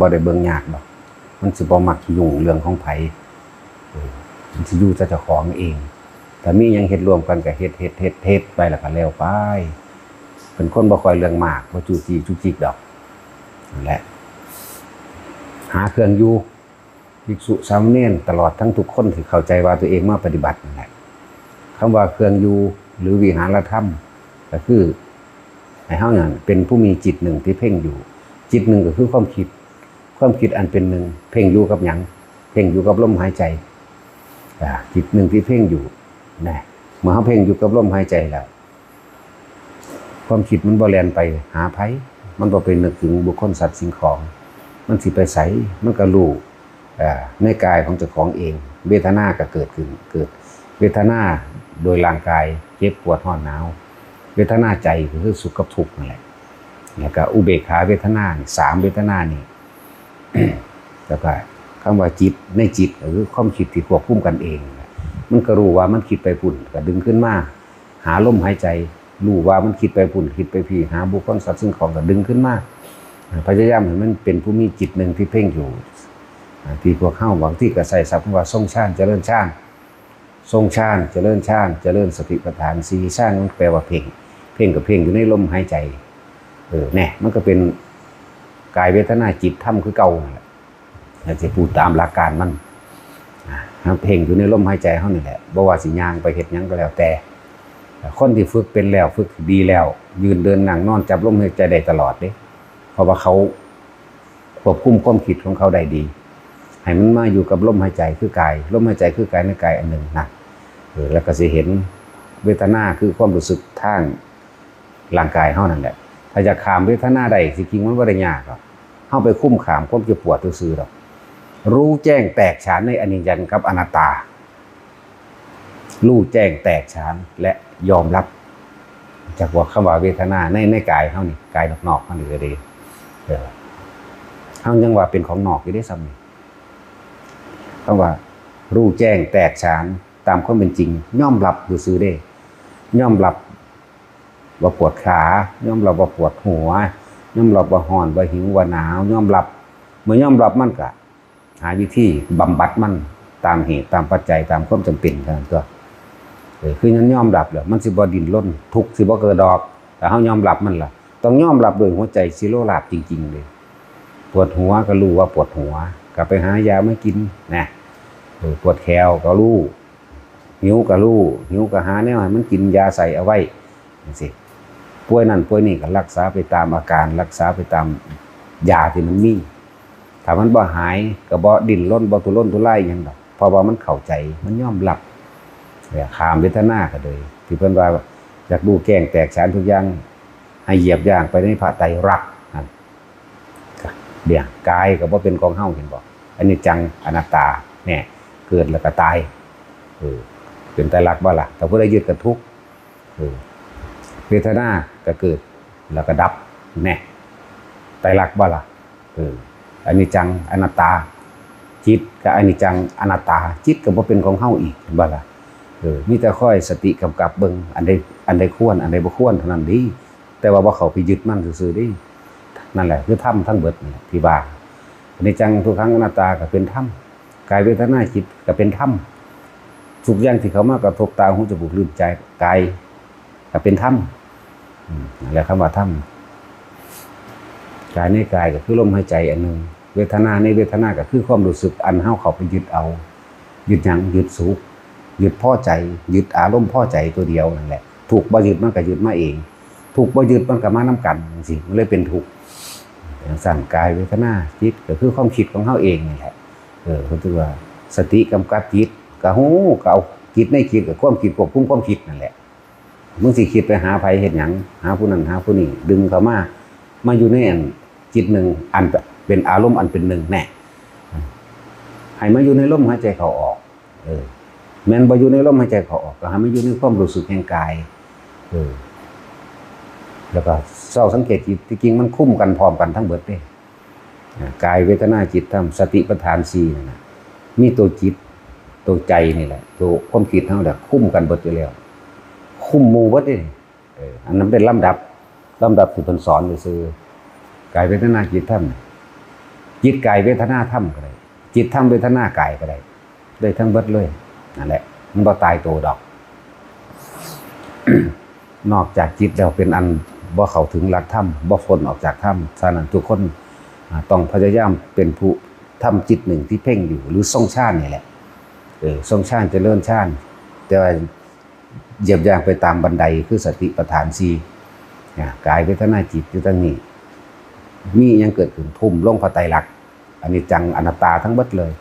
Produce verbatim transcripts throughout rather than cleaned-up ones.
บ่ได้เบิ่งยากดอก มันสิบ่มักยุ่งเรื่องของไผ เออ มันสิอยู่แต่เจ้าของเอง ถ้ามีหยังเฮ็ดร่วมกันก็เฮ็ด เฮ็ด เฮ็ด เฮ็ดไป แล้วก็แล้วไป เป็นคนบ่ค่อยเรื่องมาก บ่จู้จี้จุกจิกดอก นั่นแหละ หาเครื่องอยู่ ภิกษุสามเณร ตลอดทั้งทุกคนที่เข้าใจว่าตัวเองมาปฏิบัตินั่นแหละ คำว่าเครื่องอยู่ หรือวิหารธรรม ก็คือให้เฮานั่นเป็นผู้มีจิตหนึ่งที่เพ่งอยู่ จิตหนึ่งก็คือความคิด ความคิดอันเป็นหนึ่ง เพ่งอยู่กับหยัง เพ่งอยู่กับลมหายใจ อ่า จิตหนึ่งที่เพ่งอยู่ นะ เมื่อเฮาเพ่งอยู่กับลมหายใจแล้ว ความคิดมันบ่แล่นไปหาไผ มันบ่ไปนึกถึงบุคคลสัตว์สิ่งของ มันสิไปไส มันก็รู้ อ่า ในกายของเจ้าของเอง เวทนาก็เกิดขึ้น เกิดเวทนาโดยร่างกาย เจ็บปวดร้อนหนาว เวทนาใจก็คือสุขกับทุกข์นั่นแหละ แล้วก็อุเบกขาเวทนานี่ สามเวทนานี่ แล้วก็คำว่าจิต ในจิตก็คือความคิดที่ควบคุมกันเอง มันก็รู้ว่ามันคิดไปพุ้น ก็ดึงขึ้นมา หาลมหายใจ รู้ว่ามันคิดไปพุ้น คิดไปพี้ หาบุคคลสัตว์สิ่งของ ก็ดึงขึ้นมา พยายามให้มันเป็นผู้มีจิตหนึ่งที่เพ่งอยู่ อ่า ที่พวกเฮาบางทีก็ใช้ศัพท์ว่าทรงฌาน เจริญฌาน ทรงฌาน เจริญฌาน เจริญสติปัฏฐานสี่ ฌานมันแปลว่าเพ่ง เพ่งก็เพ่งอยู่ในลมหายใจ เออ แน่ มันก็เป็นกายเวทนาจิตธรรมคือเก่านั่นแหละ ถ้าสิพูดตามหลักการมัน อ่า เพ่งอยู่ในลมหายใจเฮานี่แหละ บ่ว่าสิย่างไปเฮ็ดหยังก็แล้วแต่ คนที่ฝึกเป็นแล้ว ฝึกดีแล้ว ยืนเดินนั่งนอนจับลมหายใจได้ตลอดเด้ เพราะว่าเขาควบคุมความคิดของเขาได้ดี ให้มันมาอยู่กับลมหายใจคือกาย ลมหายใจคือกายในกายอันหนึ่งนะ เออ แล้วก็สิเห็นเวทนาคือความรู้สึกทางร่างกายเฮานั่นแหละ ถ้าจะข้ามเวทนาได้ ที่จริงมันบ่ได้ยากหรอก เฮาไปคุมข้ามความเจ็บปวดซื่อๆดอก รู้แจ้งแตกฉานในอนิจจังกับอนัตตา รู้แจ้งแตกฉานและยอมรับ จากว่าคำว่าเวทนาใน ในกายเฮานี่ กายนอกๆเฮานี่ก็ดี เออ เฮายังว่าเป็นของนอกอยู่เด้ซ้ำนี่ คำว่ารู้แจ้งแตกฉานตามความเป็นจริง ยอมรับซื่อๆเด้ ยอมรับว่าปวดขา ยอมรับว่าปวดหัว ยอมรับว่าร้อน ว่าหิว ว่าหนาว ยอมรับ เมื่อยอมรับมันก็หาวิธีบำบัดมันตามเหตุตามปัจจัยตามความจำเป็นเท่านั้นตัว เออ คือมันยอมรับแล้ว มันสิบ่ดิ้นรน ทุกข์สิบ่เกิดดอก ถ้าเฮายอมรับมันล่ะ ต้องยอมรับด้วยหัวใจสิโลราบจริงๆเลย ปวดหัวก็รู้ว่าปวดหัว ก็ไปหายามากินนะ เออ ปวดแข้วก็รู้ หิวก็รู้ หิวก็หาแนวให้มันกิน ยาใส่เอาไว้จังซี้ ป่วยนั่นป่วยนี่ก็รักษาไปตามอาการ รักษาไปตามยาที่มันมี ถ้ามันบ่หายก็บ่ดิ้นรน บ่ทุรนทุรายหยังดอก เพราะว่ามันเข้าใจ มันยอมรับ เนี่ย ข้ามเวทนาก็เลย ที่เพิ่นว่าอยากรู้แจ้งแตกฉานทุกอย่าง ให้เหยียบย่างไปในพระไตรลักษณ์นั่น เนี่ย กายก็บ่เป็นของเฮา เห็นบ่ อนิจจัง อนัตตา เนี่ย เกิดแล้วก็ตาย เออ เป็นไตรลักษณ์บ่ล่ะ ถ้าผู้ใดยึดก็ทุกข์ เออ เวทนาก็เกิดแล้วก็ดับ เนี่ย ไตรลักษณ์บ่ล่ะ เออ อนิจจัง อนัตตา จิตก็อนิจจัง อนัตตา จิตก็บ่เป็นของเฮาอีก เห็นบ่ล่ะ เออ มีแต่คอยสติกำกับเบิ่ง อันใด อันใดควร อันใดบ่ควรเท่านั้นเด้ แต่ว่าบ่เข้าไปยึดมันซื่อๆเด้ นั่นแหละคือธรรมทั้งเบิดนี่แหละที่ว่า อนิจจัง ทุกขัง อนัตตา ก็เป็นธรรม กาย เวทนา จิต ก็เป็นธรรม ทุกอย่างที่เข้ามากระทบตา หู จมูก ลิ้น ใจ กาย ก็เป็นธรรม อืม นั่นแหละคำว่าธรรม กายในกายก็คือลมหายใจอันหนึ่ง เวทนาในเวทนาก็คือความรู้สึกอันเฮาเข้าไปยึดเอา ยึดหยัง ยึดสุข ยึดพอใจ ยึดอารมณ์พอใจตัวเดียวนั่นแหละ ทุกข์บ่ยึดมันก็ยึดมาเอง ทุกข์บ่ยึดมันก็มานำกันจังซี้ มันเลยเป็นทุกข์ จังซั่น กาย เวทนา จิต ก็คือความคิดของเฮาเองนี่แหละ เออ เพิ่นถือว่าสติกำกับจิต ก็ฮู้ ก็เอาจิตในจิตกับความคิดควบคุมความคิดนั่นแหละ มึงสิคิดไปหาไผเฮ็ดหยัง หาผู้นั้นหาผู้นี้ ดึงเข้ามา มาอยู่ในอันจิตหนึ่ง อันเป็นอารมณ์อันเป็นหนึ่งแน่ ให้มาอยู่ในลมหายใจเข้าออก เออ แม่นบ่อยู่ในลมหายใจเข้าออก ก็ให้มันอยู่ในความรู้สึกแห่งกาย เออ แล้วก็เซาสังเกตจิต ที่จริงมันคุมกันพร้อมกันทั้งเบิดเด้ อ่ากาย เวทนา จิต ธรรม สติปัฏฐานสี่นั่นน่ะ มีตัวจิต ตัวใจนี่แหละ ตัวความคิดเฮาแหละ คุมกันเบิดอยู่แล้ว คุมหมู่เบิดเด้ เออ อันนั้นเป็นลำดับ ลำดับที่เพิ่นสอนซื่อๆ กาย เวทนา จิต ธรรม นี่ จิตกายเวทนาธรรมก็ได้ จิตธรรมเวทนากายก็ได้ ได้ทั้งเบิดเลย นั่นแหละ มันบ่ตายตัวดอก นอกจากจิตแล้วเป็นอันบ่เข้าถึงหลักธรรม บ่พ้นออกจากธรรม ฉะนั้นทุกคน อ่า ต้องพยายามเป็นผู้ทำจิตหนึ่งที่เพ่งอยู่ หรือทรงฌานนี่แหละ เออ ทรงฌาน เจริญฌาน แต่ว่าเหยียบย่างไปตามบันไดคือสติปัฏฐานสี่ อ่า กายเวทนาจิตอยู่ทั้งนี้ มีอิหยังเกิดขึ้นทุ่มลงพระไตรลักษณ์ อนิจจังอนัตตาทั้งเบิดเลย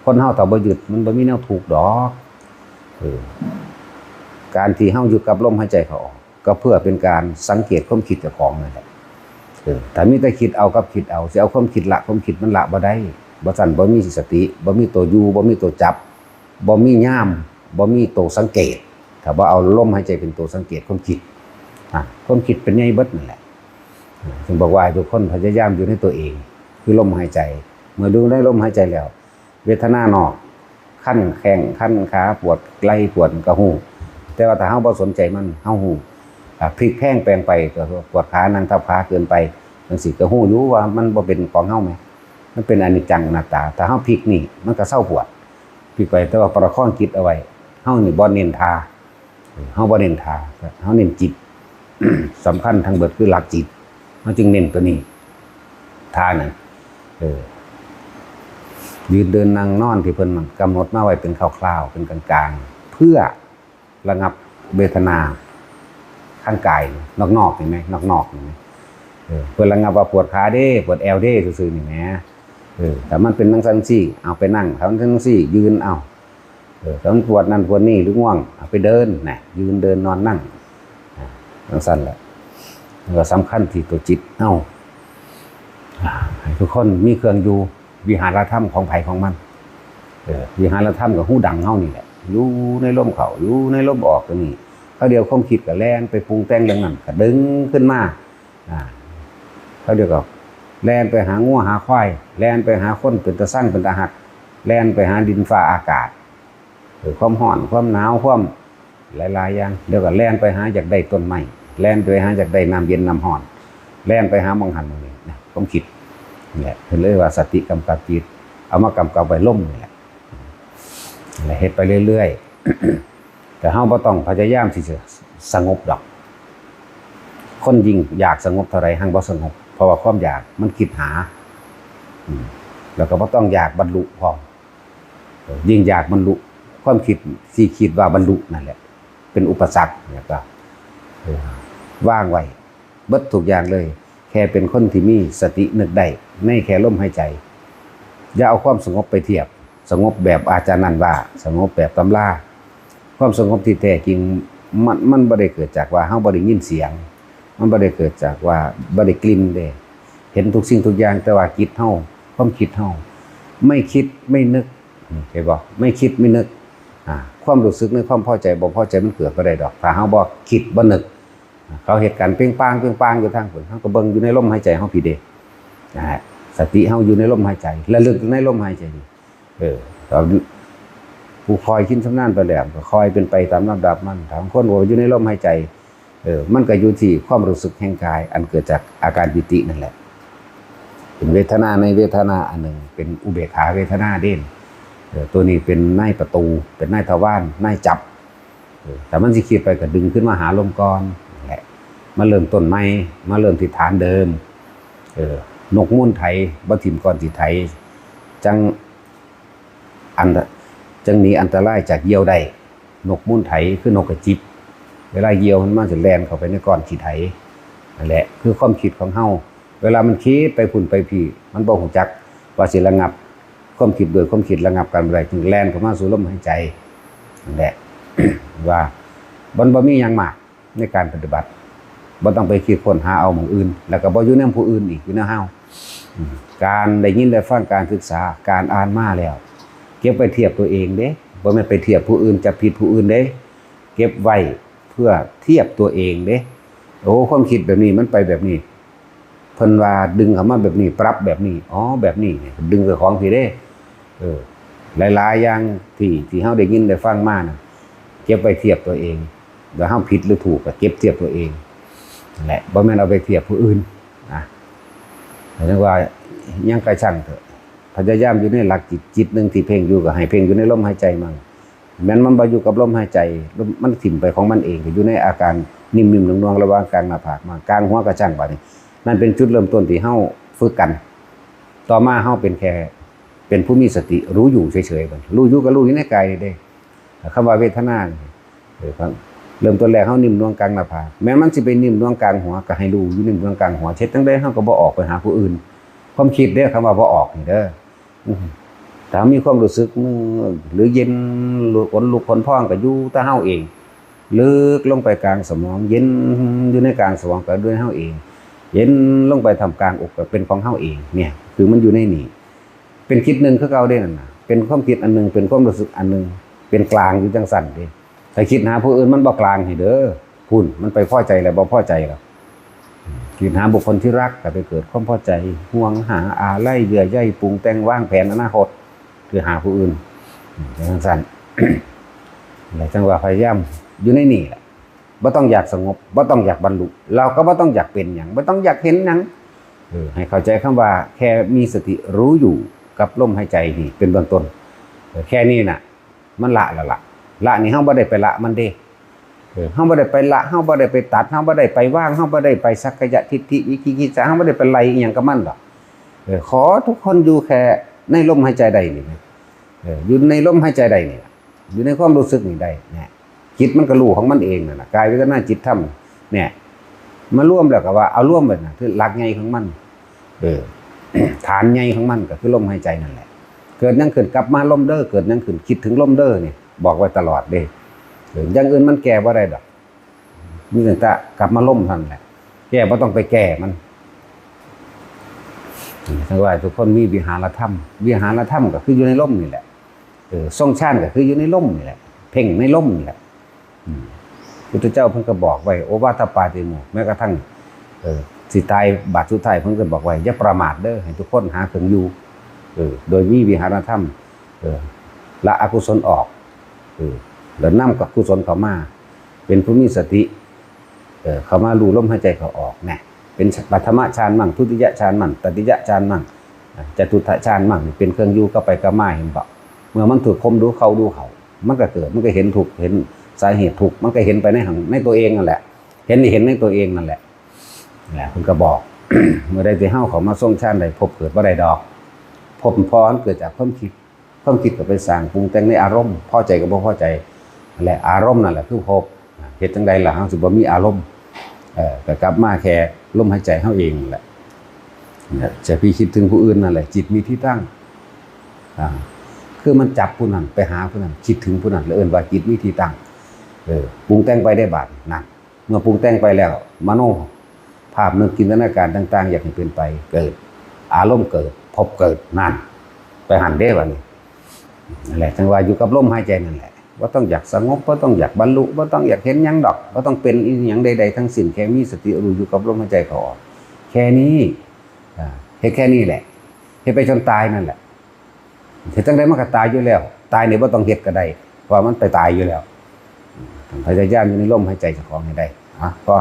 คนเฮาถ้าบ่ยึดมันบ่มีแนวทุกข์ดอก เออ การที่เฮาอยู่กับลมหายใจเข้าออก ก็เพื่อเป็นการสังเกตความคิดเจ้าของนั่นแหละ เออ ถ้ามีแต่คิดเอากับคิดเอา สิเอาความคิดละความคิดมันละบ่ได้ บ่ซั้นบ่มีสติ บ่มีตัวอยู่ บ่มีตัวจับ บ่มียาม บ่มีตัวสังเกต ถ้าบ่เอาลมหายใจเป็นตัวสังเกตความคิด อ่ะ ความคิดเป็นใหญ่เบิดนั่นแหละ อ่ะ จึงบอกว่าให้ทุกคนพยายามอยู่ในตัวเอง คือลมหายใจ เมื่อดูในลมหายใจแล้ว เวทนานอก คันแข้ง คันขา ปวดไหล่ ปวดกระหู้ แต่ว่าถ้าเฮาบ่สนใจมัน เฮาหู้ อ่ะ พลิกแพลงแปลงไป ก็ปวดขา นั่งทับขาเกินไป จังซี้ก็ฮู้อยู่ว่ามันบ่เป็นของเฮาแหม มันเป็นอนิจจังอนัตตา ถ้าเฮาพลิกนี่ มันก็เซาปวด พลิกไป แต่ว่าประคองจิตเอาไว้ เฮานี่บ่เน้นท่า เฮาบ่เน้นท่า เฮาเน้นจิต สำคัญทั้งเบิดคือหลักจิต เฮาจึงเน้นตัวนี้ ท่านั่น เออ ยืนเดินนั่งนอนที่เพิ่นกำหนดมาไว้เป็นคร่าวๆ เป็นกลางๆ เพื่อระงับเวทนาทางกาย นอกๆ เห็นไหม นอกๆ เห็นไหม เออ เพื่อระงับว่าปวดขาเด้ ปวดแอวเด้ ซื่อๆ นี่แหม เออ ถ้ามันเป็นจั่งซั้นจั่งซี้ เอาไปนั่ง ถ้ามันเป็นจั่งซี้ ยืนเอา เออ ถ้ามันปวดนั่นปวดนี่หรือง่วง เอาไปเดินนะ ยืนเดินนอนนั่ง อ่า จั่งซั้นแหละ แล้วก็สำคัญที่ตัวจิต เอ้า อ่า ให้ทุกคนมีเครื่องอยู่ วิหารธรรมของไผของมัน เออ วิหารธรรมก็ฮูดังเฮานี่แหละ อยู่ในลมเข้า อยู่ในลมออก ตัวนี้ คราวเดียวความคิดก็แล่นไปปรุงแต่งเรื่องนั้น ก็ดึงขึ้นมา อ่า คราวเดียวก็แล่นไปหางัวหาควาย แล่นไปหาคนเป็นตาซังเป็นตาฮัก แล่นไปหาดินฟ้าอากาศ เออ ความร้อน ความหนาว ความหลายๆ อย่าง เดี๋ยวก็แล่นไปหาอยากได้ต้นไม้ แล่นไปหาอยากได้น้ำเย็นน้ำร้อน แล่นไปหาหม่องหั้นหม่องนี้นะ ความคิด นี่แหละ เพิ่นเลยว่าสติกำกับจิต เอามากำกับไว้ลมนี่แหละ และเฮ็ดไปเรื่อยๆ แต่เฮาบ่ต้องพยายามที่จะสงบดอก คนยิ่งอยากสงบเท่าใด หั้งบ่สงบ เพราะว่าความอยากมันคิดหา อืม แล้วก็บ่ต้องอยากบรรลุพร้อม ยิ่งอยากบรรลุ ความคิดที่คิดว่าบรรลุนั่นแหละ เป็นอุปสรรค แล้วก็ เออ วางไว้ เบิดทุกอย่างเลย แค่เป็นคนที่มีสตินึกได้ในแค่ลมหายใจ อย่าเอาความสงบไปเทียบ สงบแบบอาจารย์นั่นว่า สงบแบบตำรา ความสงบที่แท้จริง มัน มันบ่ได้เกิดจากว่าเฮาบ่ได้ยินเสียง มันบ่ได้เกิดจากว่าบ่ได้กลิ่นเด้ เห็นทุกสิ่งทุกอย่าง แต่ว่าจิตเฮา ความคิดเฮา ไม่คิดไม่นึก เห็นบ่ ไม่คิดไม่นึก อ่า ความรู้สึกในความพอใจบ่พอใจมันเกิดบ่ได้ดอก ถ้าเฮาบ่คิดบ่นึก เขาเฮ็ดกันเป้งปางเป้งปางอยู่ทางพุ้น เฮาก็เบิ่งอยู่ในลมหายใจเฮาพี้เด้ นะฮะ สติเฮาอยู่ในลมหายใจ ระลึกในลมหายใจนี่ เออ ตอนผู้คอยชินชำนาญไปแล้ว ก็คอยเป็นไปตามลำดับมัน ถ้าบางคนว่าอยู่ในลมหายใจ เออ มันก็อยู่ที่ความรู้สึกแห่งกาย อันเกิดจากอาการปีตินั่นแหละ เป็นเวทนาในเวทนาอันหนึ่ง เป็นอุเบกขาเวทนาเด้ เออ ตัวนี้เป็นนายประตู เป็นนายทวาร นายจับ เออ ถ้ามันสิคิดไปก็ดึงขึ้นมาหาลมก่อน นั่นแหละ มาเริ่มต้นใหม่ มาเริ่มที่ฐานเดิม เออ นกมูนไถ บ่ถิ่มก้อนขี้ไถ จั่ง อัน จั่งหนีอันตรายจากเหยี่ยวได้ นกมูนไถคือนกกระจิบ เวลาเหยี่ยวมันมาสิแล่นเข้าไปในก้อนขี้ไถ นั่นแหละ คือความคิดของเฮา เวลามันคิดไปพุ้นไปพี้ มันบ่ฮู้จักว่าสิระงับความคิดด้วยความคิด ระงับกันบ่ได้ จึงแล่นเข้ามาสู่ลมหายใจ นั่นแหละ ว่ามันบ่มีหยังมากในการปฏิบัติ บ่ต้องไปคิดค้นหาเอาหม่องอื่น แล้วก็บ่อยู่นำผู้อื่นอีก อยู่นำเฮา อืม การได้ยินได้ฟัง การศึกษา การอ่านมาแล้ว เก็บไว้เทียบตัวเองเด้ บ่แม่นไปเทียบผู้อื่น จับผิดผู้อื่นเด้ เก็บไว้เพื่อเทียบตัวเองเด้ โอ้ ความคิดแบบนี้มันไปแบบนี้ เพิ่นว่าดึงเข้ามาแบบนี้ ปรับแบบนี้ อ๋อ แบบนี้เนี่ย ดึงเจ้าของพี้เด้ เออ หลายๆ อย่างที่ ที่เฮาได้ยินได้ฟังมาน่ะ เก็บไว้เทียบตัวเอง แล้วเฮาผิดหรือถูกก็เก็บเทียบตัวเอง นั่นแหละ บ่แม่นเอาไปเทียบผู้อื่นนะ หมายถึงว่า ยังกระชั่งเถอะ พยายามอยู่ในหลักจิต จิตหนึ่งที่เพ่งอยู่ก็ให้เพ่งอยู่ในลมหายใจมั่ง แม้นมันบ่อยู่กับลมหายใจ ลมมันถิ่มไปของมันเอง ก็อยู่ในอาการนิ่มๆ นวลๆ ระหว่างกลางหน้าผากมากลางหัวกระชั่ง บาดนี้ นั่นเป็นจุดเริ่มต้นที่เฮาฝึกกัน ต่อมาเฮาเป็นแค่ เป็นผู้มีสติรู้อยู่เฉยๆ บัดนี้ รู้อยู่ก็รู้อยู่ในกายนี่เด้ คำว่าเวทนานี่ เออครับ เริ่มต้นแรกเฮานิ่มนวลกลางหน้าผาก แม้มันสิไปนิ่มนวลกลางหัว ก็ให้รู้อยู่นิ่มนวลกลางหัว เฮ็ดจั่งใดเฮาก็บ่ออกไปหาผู้อื่น ความคิดเด้อ คำว่าบ่ออกนี่เด้อ อืม ถ้ามีความรู้สึกมืดหรือเย็น ขนลุกขนพอง ก็อยู่แต่เฮาเอง ลึกลงไปกลางสมอง เย็นอยู่ในกลางสมองก็ด้วยเฮาเอง เย็นลงไปท่ามกลางอกก็เป็นของเฮาเอง เนี่ย คือมันอยู่ในนี่ เป็นจิตหนึ่งคือเก่าเด้นั่นน่ะ เป็นความคิดอันหนึ่ง เป็นความรู้สึกอันหนึ่ง เป็นกลางอยู่จั่งซั่นเด้ ถ้าคิดหาผู้อื่นมันบ่กลางให้เด้อ พุ้น มันไปพอใจแล้วบ่พอใจแล้ว คิดหาบุคคลที่รักก็ไปเกิดความพอใจ ห่วงหาอาลัยเยื่อใย ปรุงแต่งวางแผนอนาคต คือหาผู้อื่น อืม จั่งซั่น แล้วจั่งว่าพยายามอยู่ในนี่แหละ บ่ต้องอยากสงบ บ่ต้องอยากบรรลุ เราก็บ่ต้องอยากเป็นหยัง บ่ต้องอยากเห็นหยัง เออ ให้เข้าใจคำว่าแค่มีสติรู้อยู่กับลมหายใจนี่เป็นเบื้องต้น เออ แค่นี้น่ะ มันละแล้วล่ะ ละนี่เฮาบ่ได้ไปละมันเด้ เออ เฮาบ่ได้ไปละ เฮาบ่ได้ไปตัด เฮาบ่ได้ไปวาง เฮาบ่ได้ไปสักกายทิฏฐิ วิจิกิจฉา เฮาบ่ได้ไปไล่อิหยังกับมันดอก เออ ขอทุกคนอยู่แค่ในลมหายใจได้นี่นะ เออ อยู่ในลมหายใจได้นี่ล่ะ อยู่ในความรู้สึกนี่ได้เนี่ย จิตมันก็รู้ของมันเองนั่นน่ะ กายเวทนาจิตธรรมเนี่ย มารวมแล้วก็ว่าเอารวมไว้น่ะ คือหลักใหญ่ของมัน เออ ฐานใหญ่ของมันก็คือลมหายใจนั่นแหละ เกิดหยังขึ้นกลับมาลมเด้อ เกิดหยังขึ้นคิดถึงลมเด้อเนี่ย บอกไว้ตลอดเด้ เออ อย่างอื่นมันแก้บ่ได้ดอก มีตั้งแต่กลับมาลมเท่านั้นแหละ แก้บ่ต้องไปแก้มัน ทั้งว่าทุกคนมีวิหารธรรม วิหารธรรมก็คืออยู่ในลมนี่แหละ เออ ทรงฌานก็คืออยู่ในลมนี่แหละ เพ่งในลมนี่แหละ อืม พุทธเจ้าเพิ่นก็บอกไว้ โอวาทปาติโมกข์ แม้กระทั่ง เออ สิตายบาดสุดท้ายเพิ่นก็บอกไว้ อย่าประมาทเด้อ ให้ทุกคนหาเครื่องอยู่ เออ โดยมีวิหารธรรม เออ ละอกุศลออก เออ แล้วนำกับกุศลเข้ามา เป็นผู้มีสติ เออ เข้ามารู้ลมหายใจเข้าออกเนี่ย เป็นปฐมฌานมั่ง ทุติยฌานมั่ง ตติยฌานมั่ง จตุตถฌานมั่ง เป็นเครื่องอยู่กลับไปกลับมา เห็นบ่ เมื่อมันถูกข่มดูเข้าดูเข้า มันก็เกิด มันก็เห็นทุกข์ เห็นสาเหตุทุกข์ มันก็เห็นไปในหั้น ในตัวเองนั่นแหละ เห็นนี่เห็นในตัวเองนั่นแหละ นั่นแหละ เพิ่นก็บอก เมื่อใดที่เฮาเข้ามาทรงฌานได้ ภพเกิดบ่ได้ดอก ภพเพราะมันเกิดจากความคิด ความคิดก็ไปสร้างปรุงแต่งในอารมณ์ พอใจกับบ่พอใจ นั่นแหละ อารมณ์นั่นแหละคือภพ เฮ็ดจั่งใดล่ะ เฮาสิบ่มีอารมณ์ เอ่อ ก็กลับมาแค่ลมหายใจเฮาเองนั่นแหละ เนี่ย จะไปคิดถึงผู้อื่นนั่นแหละ จิตมีที่ตั้ง อ่า คือมันจับผู้นั้นไปหาผู้นั้น คิดถึงผู้นั้น แล้วเอิ้นว่าจิตมีที่ตั้ง เออ ปรุงแต่งไปได้บาดนั่น เมื่อปรุงแต่งไปแล้ว มโนภาพนึกจินตนาการต่างๆ อยากให้เป็นไป เกิด อารมณ์เกิด ภพเกิด นั่น ไปหั้นเด้บัดนี้ นั่นแหละ จั่งว่าอยู่กับลมหายใจนั่นแหละ บ่ต้องอยากสงบ บ่ต้องอยากบรรลุ บ่ต้องอยากเห็นหยังดอก บ่ต้องเป็นอีหยังใดๆ ทั้งสิ้น แค่มีสติรู้อยู่กับลมหายใจเข้าออก แค่นี้ อ่า เฮ็ดแค่นี้แหละ เฮ็ดไปจนตายนั่นแหละ เฮ็ดจั่งใดมันก็ตายอยู่แล้ว ตายนี่บ่ต้องเฮ็ดก็ได้ เพราะว่ามันไปตายอยู่แล้ว ต้องพยายามอยู่ในลมหายใจเจ้าของให้ได้ อ่ะ พอ